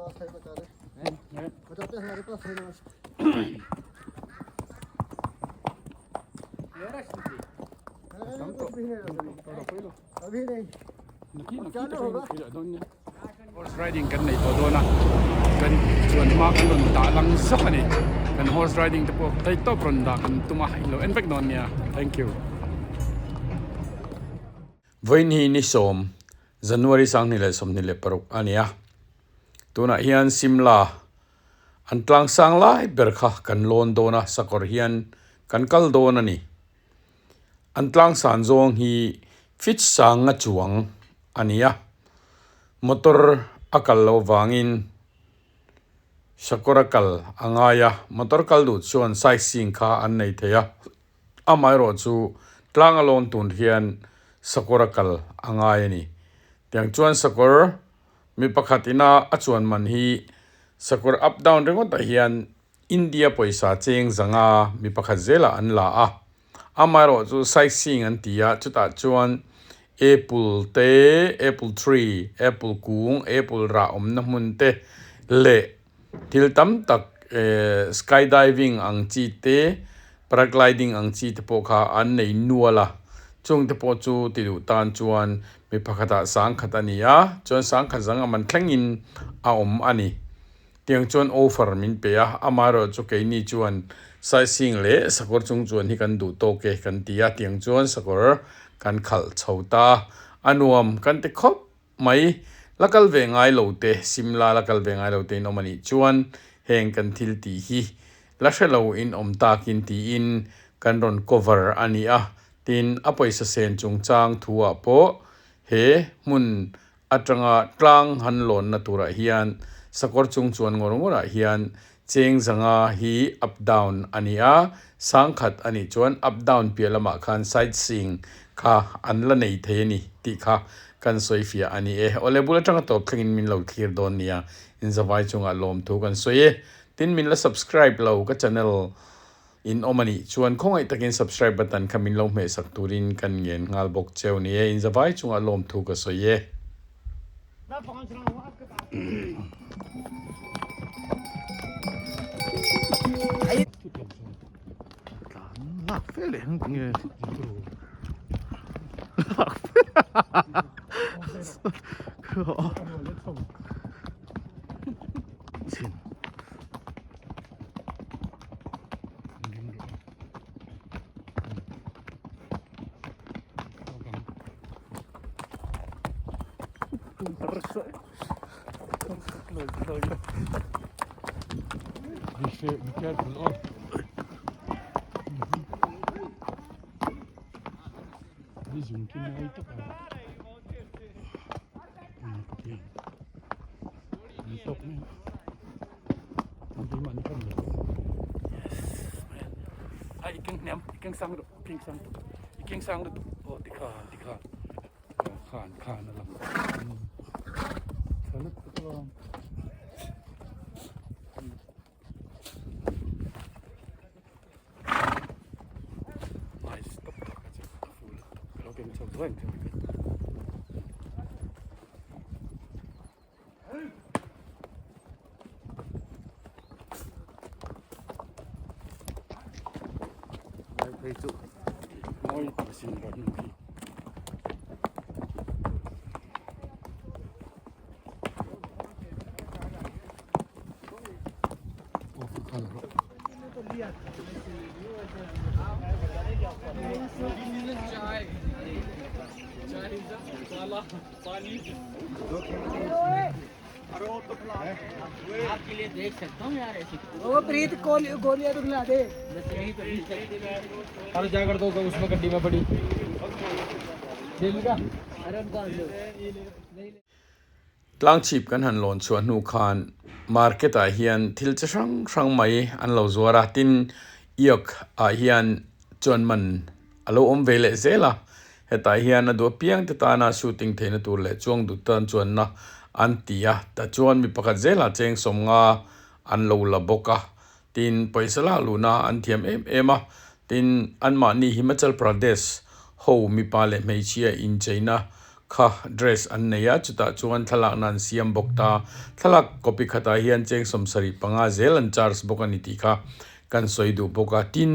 पास है बता रहे बताते हैं हमारे पास है मास्क। अरे कुछ भी नहीं अभी नहीं चालू होगा। Horse riding kan nei tawh dawn a, kan chuan hma kan rawn dah lang zawk a ni. Kan horse riding te pawh thei tawp rawn dah kan tum a, in lo en vek dawn nia. Thank you. Vawiin hi ni sawm, January 2026 a ni a, tunah hian Simla an tlang sang lai ber kha kan lawn dawn a, sakawr hian kan kal dawn a ni. An tlang san zawng hi feet sanga chuang a ni a, motor a kal loh vangin sakawr a kal a ngai a, motor kal duh chuan sightseeing kha an nei thei a. Amaherawh chu tlang a lawn tun hian sakawr a kal a ngai a ni. Tiang chuan sakawr mi pakhat ina a chuan man hi sakawr up down ringawtah hian India pawisa cheng zanga mi pakhat zelah an la a. Amaherawh chu sightseeing an ti a, chutah chuan apple te, apple tree, apple kung, apple rah awmna hmun te leh Thil tam tak eh sky diving ang chi te paragliding ang chi te pawh kha an nei nual a, chung te pawh chu ti duh tan chuan mi pakhatah sangkhat a ni a, chuan sangkhat zang a man thlengin a awm a ni. Tiang chuan offer min pe a, amaherawhchu keini chuan sightseeing leh sakawr chung chuan hi kan duh tawk e kan ti a, tiang chuan sakawr kan khalh chho ta a, a nuam kan ti khawp Mai, la kal ve ngai lo te, Simla la kal ve ngai lo te in awm a nih chuan heng kan thil tih hi la hre lo in awm takin tiin kan rawn cover a ni a. Tin, a pawisa sen chungchang thu ah pawh he hmun atanga tlang han lawnna turah hian sakawr chung chuan ngawr ngawr ah hian cheng zanga hi up down a ni a, sangkhat a nih chuan up down piah lamah khan sightseeing kha an la nei thei a ni tih kha kan sawi fiah a ni e. Awle bul atanga tawp thlengin min lo thlir dawn nia, inzavai chungah lawmthu kan sawi e. Tin min la subscribe lo ka channel in awm a nih chuan khawngaih takin subscribe button kha min lo hmehsak turin kan ngen nghal bawk cheu ni e, inzavai chungah lawmthu ka sawi e. Lak fe leh ang tinge lak fe chin Be careful oh. Ni zung ki mawi tak a. Ni tok ni. Ni man kan lo. Yes. Ai ikeng hniam, ikeng sang ru, ikeng sang tu. Ikeng sang ru. Oh tikhan, tikhan. Khan, khan a lang. Thalut ka lang. Nice. Top tak a chu. A full. Ka lo keng chho zuai ang chu. Phei chu Mawi tak sin rawh nu khi. ओ प्रीत गोलियां तो खिला दे। अरे क्या कर दो उसमें गड्डी में पड़ी Tlangchhip kan han lawn chhuah hnu khan market ah hian thil chi hrang hrang mai an lo zuar a, tin iak ah hian chuan man a lo awm ve leh zel a, hetah hian a duh apiang te tana shooting theihna tur leh chuang duh tan chuanna an ti a, tichuan mi pakhat zelah cheng sawmnga an lo la bawk a, tin pawisa lak luhna an thiam em em a, tin anmahni Himachal Pradesh ho mipa leh hmeichhia incheina. kha dress an nei a chutah chuan thlalakna an siam bawk ta thlalak copy khatah hian cheng 75 zel an charge bawk a ni tih kha kan sawi duh bawk a tin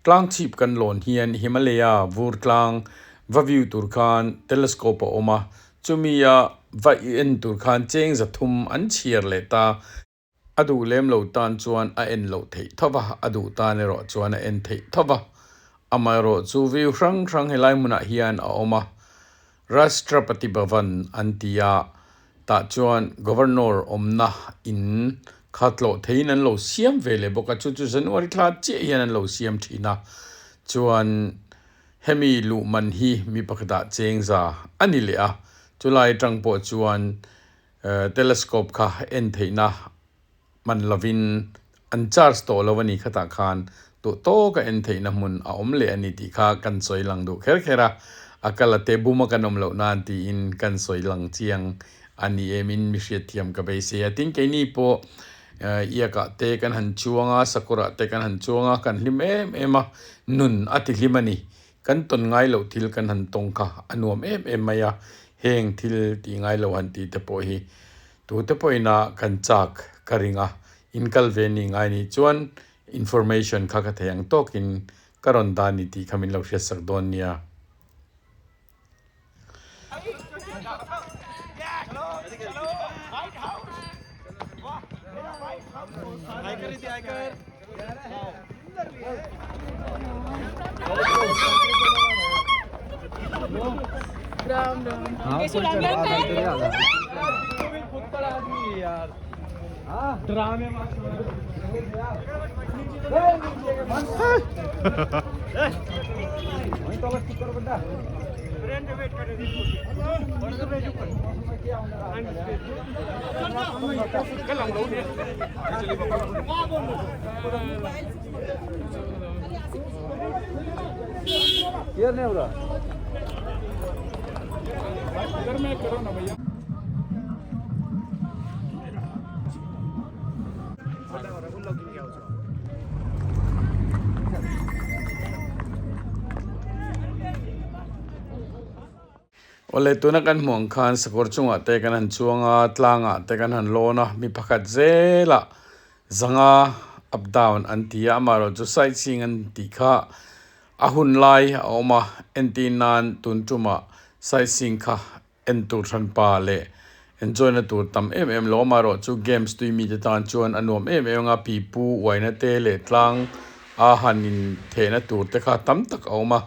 tlang chhip kan lawn hian Himalaya vur tlang va view tur khan telescope a awm a chumi a va en tur khan cheng 300 an chhiar leh ta. A duh lem lo tan chuan a en loh theih tho va, a duh tan erawh chuan a en theih tho va. Amaherawh chu view hrang hrang helai hmunah hian a awm a, Rashtrapati Bhavan an ti a, tah chuan Governor awmna in kha tlawh theiin an lo siam ve leh bawk a, chu chu January thla chiah hian an lo siam thin a, chuan hemi luh man hi mi pakhatah cheng za a ni leh a, chulai atang pawh chuan Telescope kha en theihna hman lovin an charge tawh lo a ni khatah khan duh tawka en theihna hmun a awm leh a ni tih kha kan sawi lang duh kher kher a, a kal a te bum a kan awm loh nan tiin kan sawi lang chiang a ni em in mi hriatthiam ka beisei a. Tin keini pawh iakah te kan han chuang a, sakawrah te kan han chuang a, kan hlim em em a, nun a ti hlim a ni. Kan tawn ngai loh thil kan han tawng kha a nuam em em mai a, heng thil tih ngai lo han tih te pawh hi tute pawhin a kan chak ka ring a, in kal ve ni ngai nih chuan information kha ka thei ang tawkin ka rawn dah ni tih kha min lo hriatsak dawn nia. Awle tuna kan hmuh ang khan sakawr chungah te kan han chuang a tlangah te kan han lawn a mi pakhat zelah zanga up down an ti a amaherawh chu sightseeing an tih kha a hun lai a awm a entir nan tun tumah sightseeing kha en tur hran pa leh enjoy na tur tam em em lo amaherawh chu games tui mite tan chuan a nuam em em anga pipu uaina te leh tlang a han in thehna tur te kha tam tak a awm a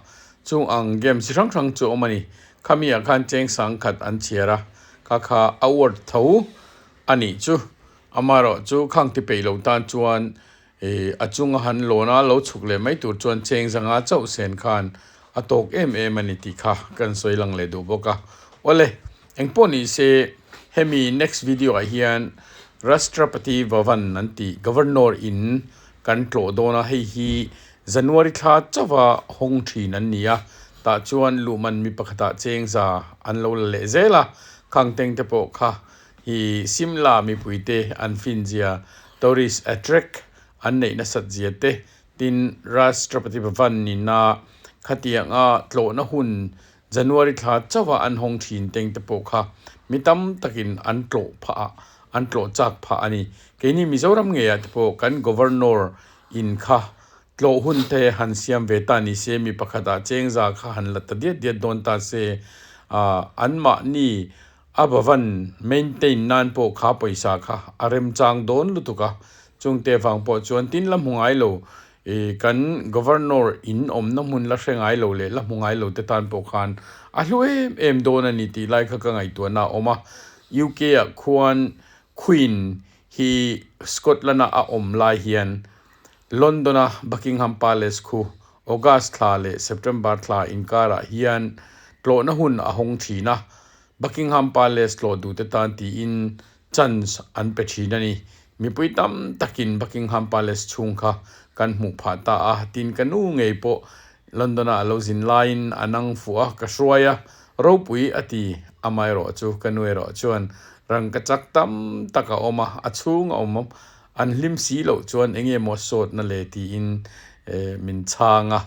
chung ang games chi hrang hrang chu a awm a ni khami ah khan cheng sang khat an chhiar a kha kha a award tho a nih chu amaherawh chu khang ti peih lo tan chuan Ih a chunga han lawn a lo chhuk leh mai tur chuan cheng zanga chauh sen khan a tawk em em a ni tih kha kan sawi lang leh duh bawk a. Awle, engpawh ni se hemi next video ah hian Rashtrapati Bhavan an tih Governor in kan tlawh dawn a, hei hi January thla chauha hawng thin an ni a, tah chuan luhman mi pakhatah cheng za an lo la leh zel a, khang teng te pawh kha Hi Simla mipuite an finzia, tourist attract an neih nasat zia te, tin Rashtrapati Bhavan nina khatianga tlawhna hun January thla chauha an hawng thin teng te pawh kha mi tam takin an tlawh phah a, an tlawh chak phah a ni. Keini Mizoram ngeiah te pawh kan Governor in kha tlawh hun te han siam ve ta ni se, mi pakhatah chengza kha han la ta diat diat dawn ta se, anmahni A Bhavan maintain nan pawh kha pawisa kha a remchang dawn lutuk a, chungte vang pawh chuan tin la hmu ngai lo ih kan Governor in awmna hmun la hre ngai lo leh la hmu ngai lo te tan pawh khan a hlu em em dawn a ni tih lai kha ka ngaihtuahna a awm a. UK ah khuan Queen hi Scotland a a awm lai hian London a Buckingham Palace khu August thla leh September thla inkarah hian tlawhna hun a hawng thin a, Buckingham Palace tlawh duhte tan tiin chance an pe thin a ni. Mipui tam takin Buckingham Palace chhung kha kan hmuh phah ta a, tin ka nu ngei pawh London-a a lo zin laiin a nang fuh a, ka hruai a, ropui a ti. Amaherawh chu ka nu erawh chuan rangka chak tam tak a awm a, a chhung a awm an hlim si loh chuan eng nge maw sawtna le tiin min chhang a,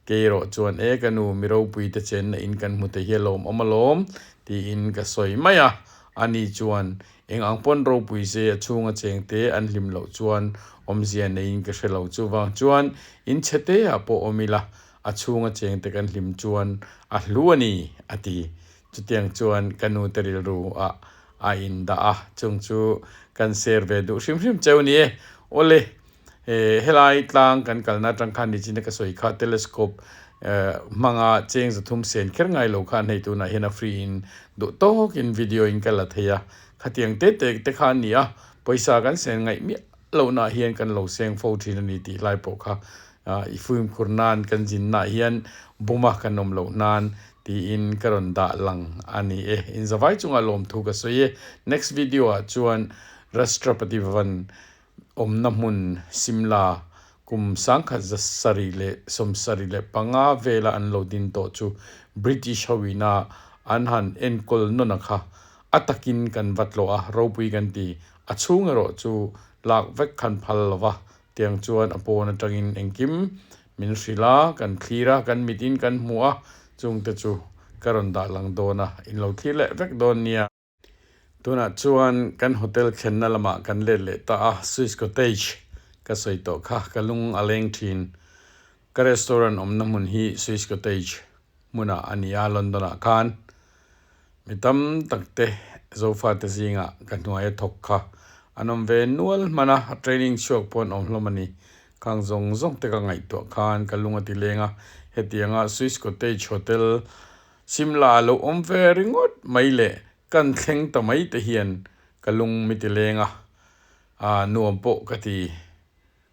kei erawh chuan e ka nu mi ropui te chenna in kan hmu te hi a lawm awm alawm Tiin ka sawi mai a, ani chuan eng ang pawn ropui se a chhunga chengte an hlim loh chuan awmzia neiin ka hre lo. Chuvang chuan in chhe te ah pawh awm ila, a chhunga chengte kan hlim chuan a hlu a ni, a ti. Chutiang chuan ka nu te rilru ah a indah a, chung chu kan share ve duh hrim hrim cheu ni e. Awle, helai tlang kan kalna atang khan nichina ka sawi kha telescope hmanga cheng zathum sen kher ngai lo khan hei tunah hian a free in duh tawkin video in ka la thei a, khatiang te te te kha a ni a, pawisa kan sen ngaih miah lohna hian kan lo seng fo thin a ni tih lai pawh kha i fimkhur nan kan zinna hian buma kan awm loh nan tiin ka rawn dah lang a ni e. Inzavai chungah lawmthu ka sawi e. Next video ah chuan Rashtrapati Bhavan awmna hmun Simla kum sangkhat za sarih leh sawmsarih leh panga vela an lo din tawh chu British hoina an han enkawl nawn a kha. A takin kan va tlawh a, ropui kan ti. A chhung erawh chu lak vek khan phal lo va, tiang chuan a pawn atangin engkim min hrilh a, kan thlir a, kan mitin kan hmu a, chungte chu ka rawn dah lang dawn a, in lo thlir leh vek dawn nia. Tunah chuan kan hotel thlenna lamah kan let leh ta a, Swiss Cottage ka sawi tawh kha, ka lung a leng thin. Ka restaurant awmna hmun hi Swiss Cottage hmunah a ni a, London ah khan mi tam tak te Zofate zingah ka hnuaia thawk kha an awm ve nual hman a, training chhuak pawh an awm hlawm a ni. Khang zawng zawng te ka ngaihtuah khan ka lung a ti leng a, hetianga Swiss Cottage Hotel Simla a lo awm ve ringawt mai leh kan thleng ta mai te hian ka lung mi ti leng a, aa nuam pawh ka ti.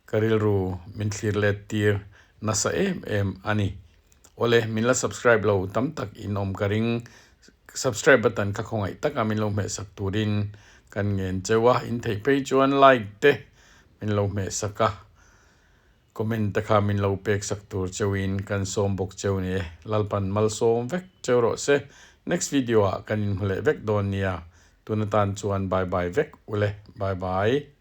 Ka rilru min thlir let tir nasa em em a ni. Awle min la subscribe lo tam tak in awm ka ring. Subscribe button kha khawngaih taka min lo hmehsak turin kan ngen cheu a, in theih phei chuan like te min lo hmehsak a. Comment te kha min lo pek sak tur cheuin kan sawm bawk cheu ni e. Lalpan malsawm vek cheu rawh se. Next video ah kan inhmu leh vek dawn nia. Tun atan chuan bye bye vek ule. Bye bye.